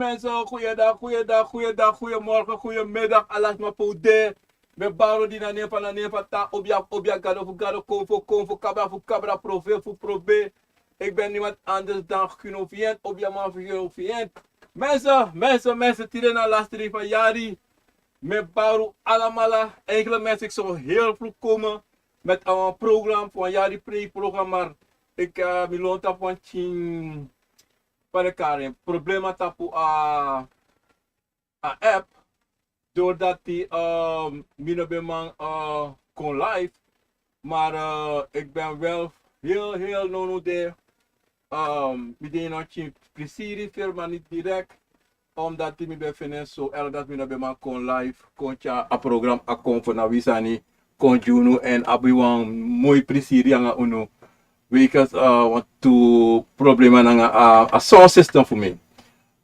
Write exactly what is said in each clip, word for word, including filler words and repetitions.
Mensen, goeiedag, goeiedag, goeiedag, goeiemorgen, goeiemiddag, alas ma fu de. Mi e bari unu na nen fu, na nen fu Tata, obia fu obia, gado fu gado, konfo fu konfo, kabra fu kabra, profeet fu profeet. Ik ben niemand anders dan Gino Vient, obiaman fu Gino Vient. Mensen, mensen, mensen, tide na laatste dei fu a yari. Mi e bari unu alamala. Eigenlijk mensen, ik zou heel vroeg komen met een programma, fu a yari prei programma, maar ik, eh, mi lon tapu wan pikin, fa den e kari en, problema tapu a, a app. Doordat die, ehm, mi no ben man, eh, kon live. Maar, eh, ik ben wel heel, heel nownow de, ehm, mi de no pikin prisiri, maar niet direct. Omdat mi ben feni en so erg dat mi no ben man kon live, kon tyari a programma a konfo na wi sani, kon gi unu en abi wan moi prisiri nanga unu. Wegens, eh, wantu problema nanga a, a sound system fu mi.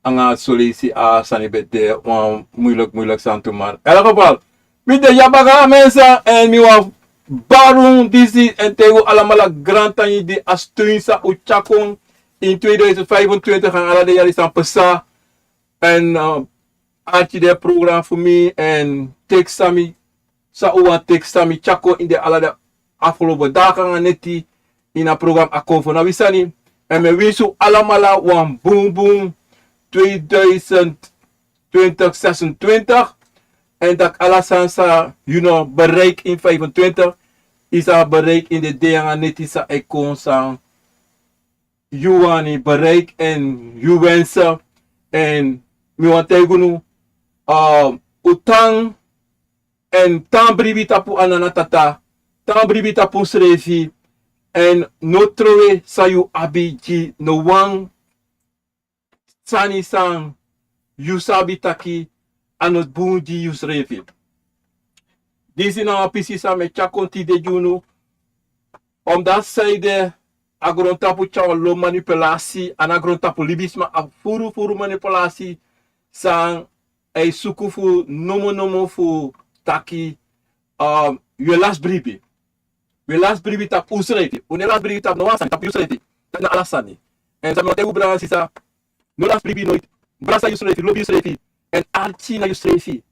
Nanga soleisi a sani ben de wan moeilijk, moeilijk sani tu, maar in elk geval, mi de ya baka mensen, en mi wani bari unu disi en taigi unu alamala grantangi di a steun san un tyari kon in tweeduizend vijfentwintig en ala den yari san pasa. En, eh, arki den programma fu mi en teki san mi, san un wani teki san mi tyari kon in den ala den afgelopen dagen nanga neti in a programma a konfo na wi sani. En mi e winsi un alamala wan bunbun tweeduizend twintig, zesentwintig. En dat ala sani san yu no bereik in vijfentwintig, yu sa bereik in den dei nanga neti san e kon, san yu wani bereik en yu wensi. En mi wani taigi unu, eh, un tan en tan bribi tapu a Nana Tata, tan bribi tapu unsrefi, en no trowe san yu abi gi no wan sani san yu sabi taki a no bun gi yusrefi. Disi na wan pisi san mi e tyari kon tide gi unu. Omdat sanede a grontapu tyari wan lo manipulasi, a no a grontapu libisma, a furu furu manipulasi san e suku fu nomo nomo fu taki, um, yu e lasi bribi. Wi e lasi bribi tapu unsrefi. Un no e lasi bribi tapu no wan sani, tapu yusrefi. Dati na ala sani. En san mi wani taigi un brada nanga sisa, no lasi bribi noiti. Brasa yusrefi, lobi yusrefi. En arki na yusrefi.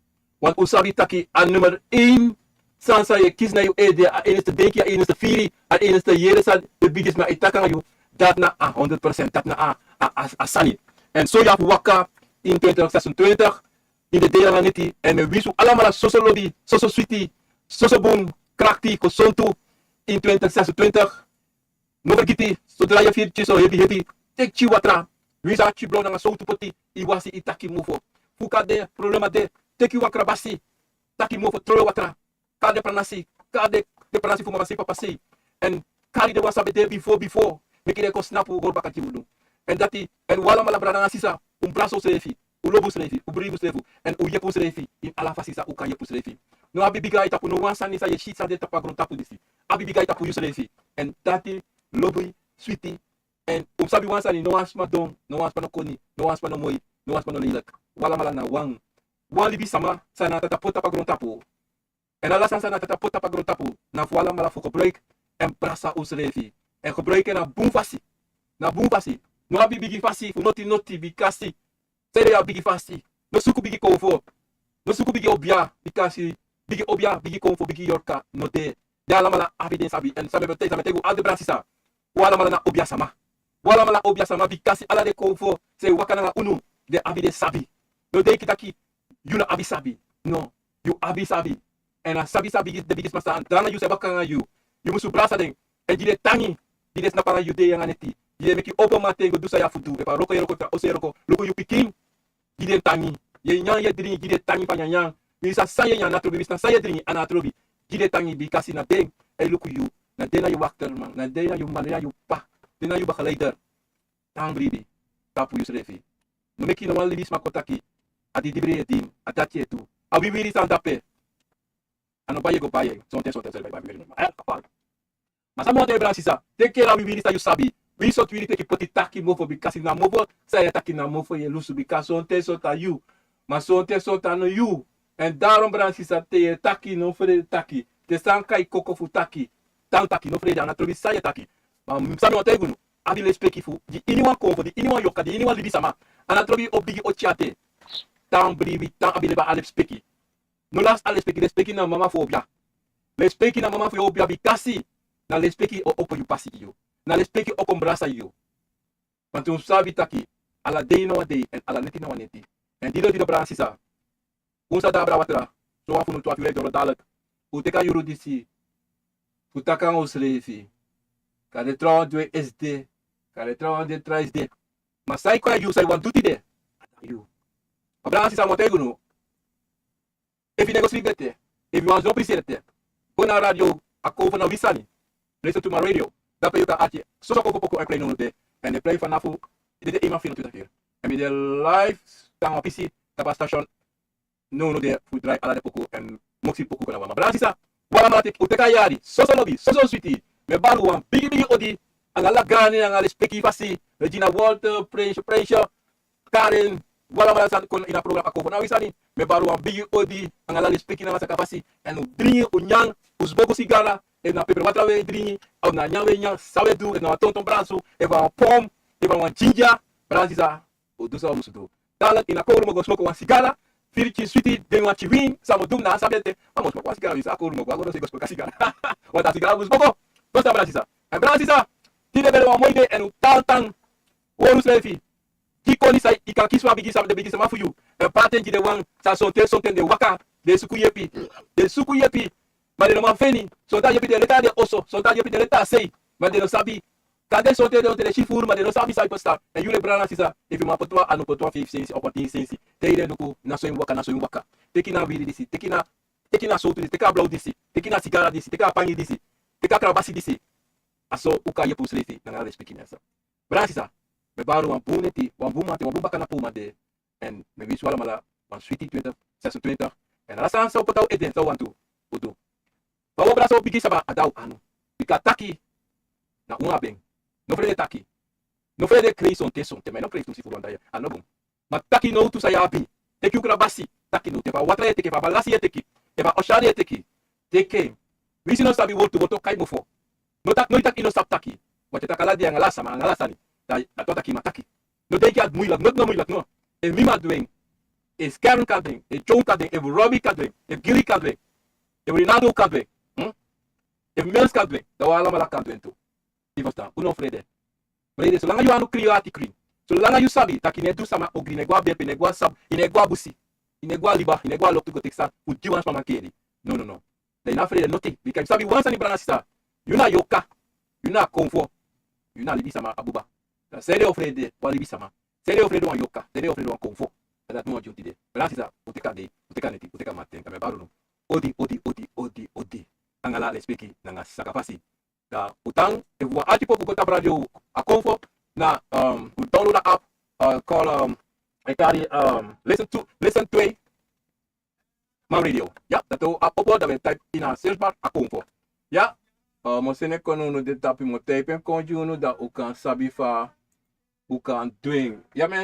Want un sabi taki a nummer één sani san yu e kisi na yu ede, a enigste denki, a enigste firi, a enigste yere san den bigisma e taki nanga yu. Dati na a honderd procent, dati na a, a, a, a sani. En so yu abi waka in twintig zesentwintig, in den dei nanga neti, en mi e winsi un alamala soso lobi, soso switi, soso bun, krakti, gesontu in twintig zesentwintig. No fergiti, sodra yu e firi pikin so hebi hebi, teki pikin watra, winsi a pikin blon nanga sowtu poti, yu wasi, yu taki mofo. Fu kari den problema de, teki wan krabasi, taki mofo, trowe watra. Kari den pranasi, kari den, den pranasi fu mama sei, papa sei. En kari den wan san ben de bifo bifo, meki den kon snapu hori baka gi unu. En dati, en un alamala brada nanga sisa, un brasa unsrefi, un lobi unsrefi, un bribi unsrefi, en un yepi unsrefi in ala fasi san un kan yepi unsrefi. No abi bigi ai tapu no wan sani san yu e si san de tapu a grontapu disi. Abi bigi ai tapu yusrefi. En dati lobi, switi. En un sabi wan sani, no wan sma don, no wan sma no koni, no wan sma no moi, no wan sma no lelijk. Un alamala na wan. Wan libisma san Nana Tata poti tapu a grontapu. En ala sani san Nana Tata poti tapu a grontapu, na fu alamala fu gebruik en brasa unsrefi. En gebruik en na bun fasi. Na bun fasi. No abi bigi fasi fu noti noti, bikasi sanede yu abi bigi fasi? No suku bigi konfo. No suku bigi obia, bikasi bigi obia, bigi konfo, bigi yorka no de. Den alamala abi den sabi. En san mi e taigi, san mi e taigi un ala den brada sisa. Un alamala na obia sama. Un alamala obia sama, bikasi ala den konfo san e waka nanga unu, den abi den sabi. No denki taki yu no abi sabi. No, yu abi sabi. En a sabi san bigi, den bigisma san dra na yu, san e waka nanga yu, yu musu brasa den. En gi den tangi, gi den snapu nanga yu dei nanga neti. Yu e meki opo mamanten go du san yu abi fu du. Efu a wroko yu e wroko, efu a oso yu e wroko, luku yu pikin. Gi den tangi. Yu e nyan, yu e dringi, gi den tangi fu a nyanyan. Mi sa san yu e nyan a no trobi, mi sa san yu e dringi a no trobi. Gi den tangi, bikasi na den e luku yu. Na den na yu wakterman, na den na yu mama, na yu p'pa, den na yu begeleider. Tan bribi tapu yusrefi. No meki no wan libisma kon taki a didibri yu e dini, a dati yu e du. A wiwiri san de ape, a no bai yu e go bai. Sonten sonten srefi bai bai wiwiri no. Ma, eh, a pari. Ma san mi wani taigi brada sisa, teki kere a wiwiri san yu sabi. Wi sortu wiwiri teki poti, taki mofo, bikasi na mofo san yu e taki, na mofo yu e lusu, bikasi sonten sonten a yu. Ma sonten sonten a no yu. En daarom brada sisa, te yu e taki, no frede taki. Te san kai koko fu taki, tan taki, no frede, a no trobi san yu e taki. Ma san mi wani taigi unu, abi lespeki fu di iniwan konfo, di iniwan yorka, di iniwan libisma. A no trobi o bigi o tyate. Tan bribi, tan abi leba a lespeki. No lasi a lespeki, lespeki na mama fu obia. Lespeki na mama fu obia bikasi. Na lespeki o opo yu pasi gi yu. Na lespeki o kon brasa yu. Want un sabi taki, ala dei na wan dei, èn ala neti na wan neti. Èn dido dido brada sisa. Un sa de abra watra, so wan fu unu twafu yuru e doro dadilik. Un teki a yuru disi. Un taki nanga unsrefi. Kande trawan du esde. Kande trawan de tra esde. Ma san e kon na yu, san yu wani du tide. A yu. Ma brada sisa, mi o taigi unu. Efu yu no e go slibi ete, efu yu wani sidon prisi ete, go na radio, a Akomfo na wi sani. Listen to my radio. Dape yu kan arki soso poku poku e play nownow de. Èn den e play fanafu den de eenmaal vierentwintig uur. Èn mi de live, tan wan pisi, tapu a station nownow de fu drai ala den poku èn moksi poku kon na wan. Ma brada sisa, wan ala mati, un teki a yari, soso lobi, soso switi. Mi e bari wan bigi bigi odi, anga ala gaani, anga lespeki fasi, Regina Walter, Prince, Prince, Karen, un alamala san kon ini a program Akomfo na wi sani. Mi e bari wan bigi odi, anga ala lespeki nanga sakafasi. Èn un dringi, un nyan, un smoku sigara, efu na peper watra un e dringi, efu na nyan un e nyan, san un e du, efu na wan tonton brada su, efu na wan pom, efu na wan jinja, brada sisa, un du san un musu du. Dadilik ini a kowru mi o go smoku wan sigara, firi pikin switi, dringi wan pikin win, san mi o du mi no sabi ete, ma mi o smoku wan sigara, mi sa a kowru mi o go, a go no si go smoku a sigara. Wan taa sigara mi o smoku, go sa brada sisa. Èn brada sisa, tide bere wan moi dei èn un tan tan, hori unsrefi. Gi koni san yu kan kisi fu a bigi sama, den bigi sama fu yu. Èn pati en gi den wan san sonten sonten den e waka, den e suku yepi. Den e suku yepi, ma den no man feni. Sonten a yepi de leti a den oso, sonten a yepi de leti a sei, ma den no sabi. Kande sonten den o teki den si furu, ma den no sabi san yu poti tan. Èn yu leki brada nanga sisa, efu yu man poti wan anu, poti wan feifi sensi, of wan tin sensi. Taigi den luku, na so yu mu waka, na so yu mu waka. Teki na wiri disi, teki na, teki na sowtu disi, teki a blaw disi, teki na sigara disi, teki a pangi disi, teki a krabasi disi. A so un kan yepi unsrefi nanga lespeki nanga san. Brada sisa, mi e bari wan bun neti, wan bun mamanten, wan bun baka na poma de. Èn mi e winsi un alamala wan switi twintig zesentwintig. Èn ala sani san un poti na un ede, san un wani du, un du. Ma wan brada, so bigi sama a de a un anu. Bika taki na un abi en. No frede taki. No frede krei sonten sonten, ma yu no krei tu si furu wan dei ya. A no bun. Ma taki nowtu san yu abi. Teki un krabasi, taki nowtu. Efu a watra yu e teki, efu a balasi yu e teki, efu a oshari yu e teki, teki en. Winsi yu no sabi wortu, wortu o kai mofo. No taki, no taki yu no sabi taki. Want yu e taki ala dei anga ala sama, anga ala sani. Da, da tu a taki yu man taki. No denki a muilak, no, no muilak, no. Efu mi man du en, efu Kevin kan du en, efu Joe kan du en, efu Robbie kan du en, efu Giri kan du en, efu Rinaldo kan du en, hm? Efu Mels kan du en, da un alamala kan du en tu. Yu ferstan, un no frede. Frede, solanga yu anu krin, yu ati krin. Solanga yu sabi taki yu no e du sama ogri, yu no e go na bepe, yu no e go na sab, yu no e go na busi, yu no e go na liba, yu no e go na loktu go teki sani fu gi wan sma mankeri. No, no, no. Da yu no frede noti. Bika yu sabi wan sani, brada nanga sisa. Yu na yorka. Yu na Akomfo. Yu na libisama a buba. Da san ede yu o frede wan libisama? San ede yu o frede wan yorka? San ede yu o frede wan Akomfo? A dati mi o gi un tide. Brada nanga sisa, un teki a dei, un teki a neti, un teki a mamanten. Da mi e bari unu odi, odi, odi, odi, odi. Anga ala lespeki nanga sakafasi. Da un tan, efu un wani arki poku, go tapu radio Akomfo, na, um, un download a app, uh, call, um, e kari, um, Listen to, Listen to My Radio. Ya, dati un app opo, da un e type ini a search bar Akomfo. Ya, uh, mi o seni en kon na unu de tapu, mi o type en kon gi unu, da un kan sabi fa un kan du en. Ya, mi